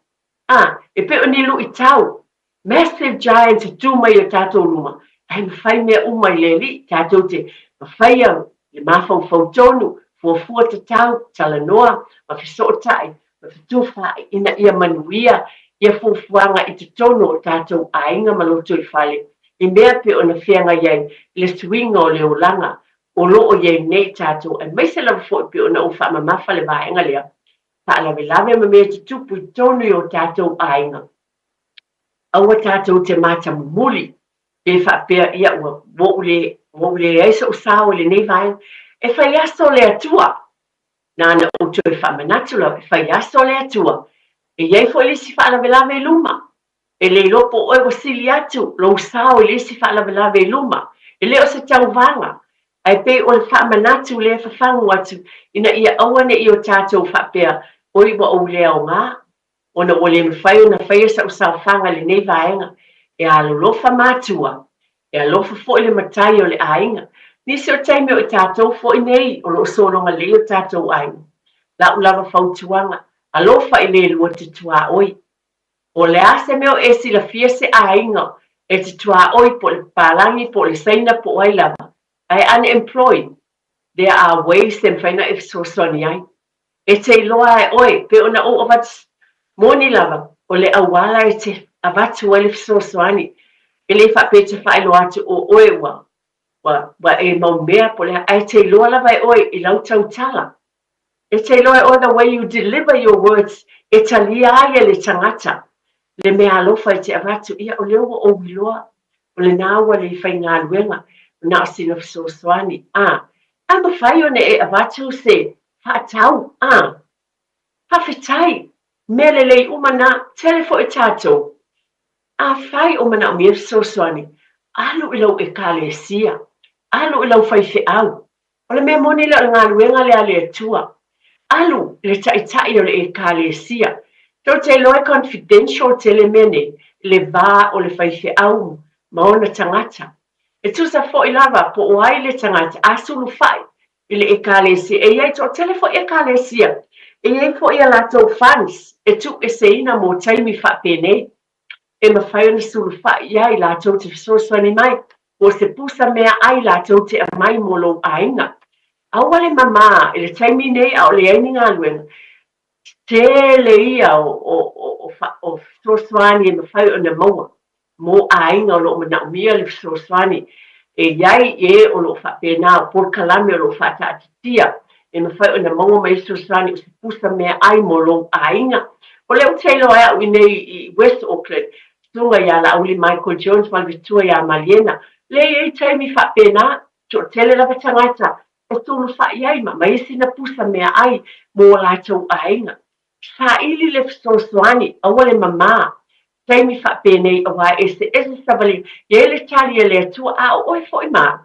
A, e pei o ni luitau, massive giants e tu mai i o tatou luma, ae mafai mea uma i le Alii, tatou te mafaia le mafaufau tonu, fuafua tatau, talanoa ma fesootai ma fetufaai ina ia manuia ia fuafuaga i totonu o tatou aiga ma lotoifale i mea pei ona feagai ai i le suiga o le olaga o lo o i ai nei tatou, aemaise lava foi pei ona ou faamamafa le vaega lea, faalavelave ma mea tutupu i totonu i o tatou aiga. Aua tatou te matamumuli pe faapea, ia, ua ou le, ua ou leai so'u sao i lenei vaega. E fai aso le Atua. Nāna ou toe faamanatu lava, e fai aso le Atua. E i ai foi le isi faalavelave i luma. E le iloa po o oe ua sili atu lou sao i le isi faalavelave i luma. E le o se tauvaga. Ae pei o le faamanatu lea e fafagu atu ina ia aua ne i o tatou faapea, Oi ua ou le aoga, ona ua le mafai ona faia sau saofaga i lenei vaega. E alolofa matua, e alofa foi le matai o le aiga. Nisi o taimi o i tatou foi nei o lo o sologa lelei o tatou aiga. Lau lava fautuaga, alofa i le lua te tuaoi. Po o le a se mea o e silafia se aiga e te tuaoi po o le papalagi po o le Saina po o ai lava, ae unemployed, there are ways e mafai ona e fesoasoani ai. E te iloa e oe, pei ona ou avatu, moni lava, o le auala e te avatu ai le fesoasoani, e le faapea e te faailoa atu o oe ua, ua, ua e mau mea po o le a, ae te iloa lava e oe i lau tautala. E te iloa e oe the way you deliver your words e talia ai e le tagata le mea alofa e te avatu, ia o lea ua ou iloa, o lena ua le faigaluega, na o sina fesoasoani, a, a mafai ona e avatu se faatau, a, faafetai, mea lelei uma na, tele foi tatou. Afai o manaomia fesoasoani, alu i lau Ekalesia, alu i lau faifeau, O le mea moni lea o le galuega lea a le Atua. Alu le Taitai o le Ekalesia. Tou te iloa e confidential tele mea nei i le va o le faifeau ma ona tagata. E tusa foi lava po o ai le tagata a sulufai i le Ekalesia. E i ai toatele foi Ekalesia e i ai foi a latou funds e tuueseina mo taimi faapenei. E mafai ona sulufai i ai latou te fesoasoani mai po o se pusa meaai latou te aumai mo lou aiga. Aua le mamā i le taimi nei a o leai ni galuega, tele ia o fesoasoani e mafai ona maua mo aiga o lo o manaomia le fesoasoani. E i ai e o lo o faapena, o polokalame o lo o faataatitia e mafai ona maua mai fesoasoani o se pusa meaai mo lou aiga. O lea ou te iloa e au i nei i West Auckland, Susuga ia Laauli Michael Jones ma le matua ia Maliena. Lea e i ai taimi faapena, toatele lava tagata e sulufai ai ma aumai sina pusa meaai mo o latou aiga. Saili le fesoasoani, aua le mamā. Taimi faapenei aua e eseese savaliga, i ai le tali a le Atua, a o oe foi ma au.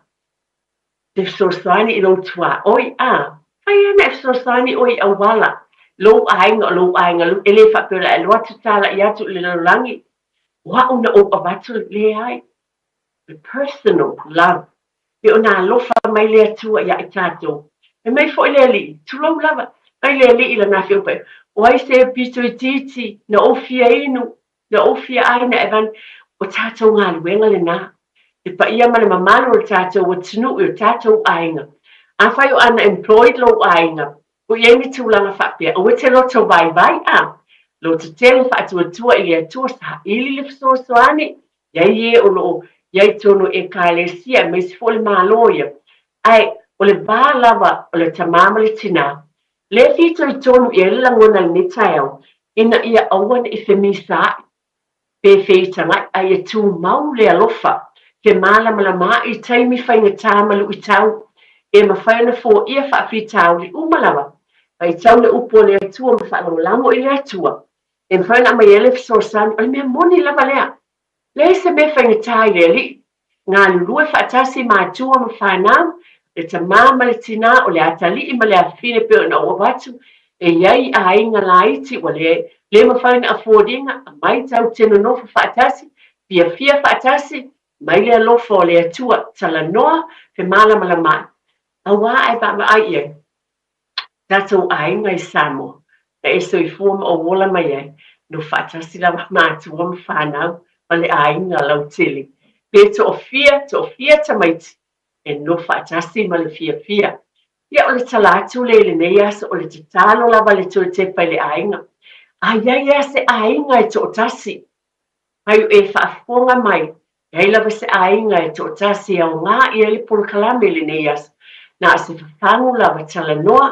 Te fesoasoani i lou tuaoi, a, fai ana e fesoasoani oe i auala, lou aiga o lou aiga e le faapea o le a e alu atu tālaʻi atu i le lalolagi, o aʻu na ou avatu, leai. The personal love, pe ona alofa mai le Atua iā i tatou. Fai mai foi le Alii, tulou lava, mai le Alii i lana Afioga Paia, o ai se pito itiiti na ou fia inu, Na ou fia ai na Evan, o tatou galuega lena. Le paia ma le mamalu o le tatou atunuu i o tatou aiga. Afai o unemployed lou aiga, o i ai ni tulaga faapea, aua te loto vaivai a. Loto tele faatuatua i le Atua saili le fesoasoani, i ai e o lo o i ai tonu Ekalesia aemaise foi le Malo ia. Ae o le va lava o le tamā ma le tinā, lea e fitoitonu i ai le lagona i lenei taeao, ina ia aua ne i femisaai pe feitagaʻi a ia tumau le alofa, femalamalamaai i taimi faigata ma luitau, e mafai ona foia faafitauli uma lava, faitau le upu a le Atua ma faalagolago i le Atua, e mafai ona aumai ai le fesoasoani, o le mea moni lava lea. Leai se mea faigata i le Alii. Galulue faatasi matua ma fanau, le tamā ma le tinā, o le atalii ma le afafine pei ona ou avatu, e i ai aiga laiti ua le le mafai ona afford ina, aumai tau te nonofo faatasi, fiafia faatasi, mai le alofa o le Atua, talanoa, femalamalamaai, auā ae vaavaai i ai. Tatou aiga i Samoa, na e soifua ma ou ola mai ai, no faatasi lava matua ma fanau ma le aiga lautele. Pe toafia, toafia tamaiti, e no faatasi ma le fiafia. Ia o le tala atu lea i lenei aso, o le tatalo lava le toe tepa i le aiga. A i ai ea se aiga e toatasi, Ai e faafofoga mai, e ai lava se aiga e toatasi e aoga i ai le polokalame i lenei aso, na o se fafagu lava talanoa,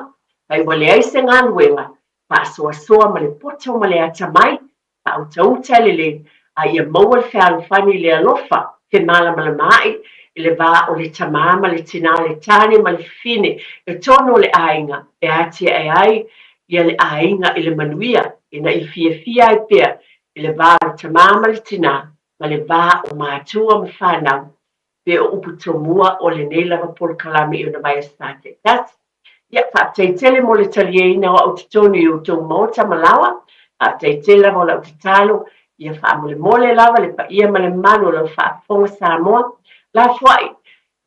ai ua leai se galuega, faasoasoa ma le poto ma le atamai, faautauta lelei, a ia maua le fealofani i le alofa, femalamalamaai i le va o le tamā ma le tinā, le tāne ma le fafine, i totonu o le aiga e atiae ai ia le aiga i le manuia, ina ia fiafia ai pea i le va o le tamā ma le tinā, ma le va o matua ma fanau. Pe o upu tomua o lenei lava polokalame i ona vaiaso taitasi. Ia, faafetai tele mo le taliaina o au totonu i outou maota ma laoa. Faafetai tele lava o lau tatalo, ia faamolemole lava le paia ma le mamalu o lau faafofoga Samoa. Lafoai,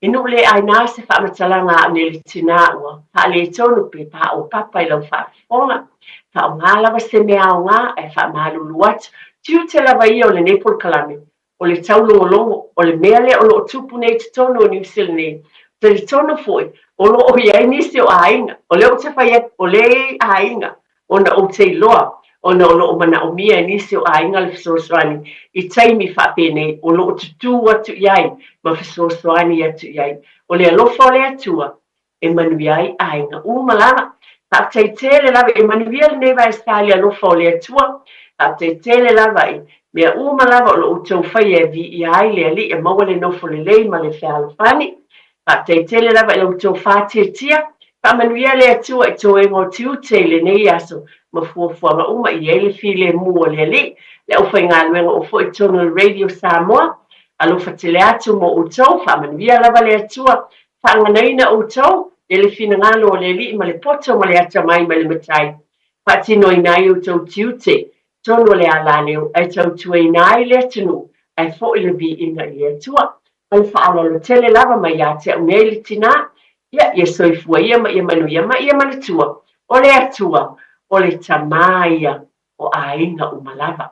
e nuu le aina se faamatalaga a au nei le tina ua faaletonu pe paopapa i lau faafofoga. Faaaoga lava se mea aoga ae faamalulu atu. Tiute lava ia o lenei polokalame o le taulogologo, o le mea lea o lo o tupu nei i totonu o Niu Sila nei. Talitonu foi, o lo o i ai nisi o aiga, o lea ou te fai atu, o lea e i ai aiga, ona ou te iloa, ona o lo o manaomia e nisi o aiga le fesoasoani i taimi faapenei, o lo o tutū atu i ai ma fesoasoani atu i ai. O le alofa o le Atua, e manuia ai aiga uma lava. Faafetai tele lava, e manuia lenei vaesā i le alofa o le Atua. Faafetai tele lava i mea uma lava o lo o outou faia e viia ai le Alii e maua le nofo lelei ma le fealofani. Faafetai tele lava i la outou faatiatia. Faamanuia le Atua i toega o tiute i lenei aso ma fuafuaga uma i ai le filemu o le Alii, le aufaigaluega o foi totonu o le Radio Samoa. Alofa tele atu mo outou, faamanuia lava le Atua. Faaganaina outou e le finagalo o le Alii ma le poto ma le atamai ma le matai, faatinoina ai outou tiute tonu o le alaleo ae tautuaina ai le atunuu ae foi le viiga i le Atua. Ma le faaaloalo tele lava mai ia te au nei le tinā, ia, ia soifua ia ma ia manuia ma ia manatua, o le Atua, o le Tama ia o aiga uma lava.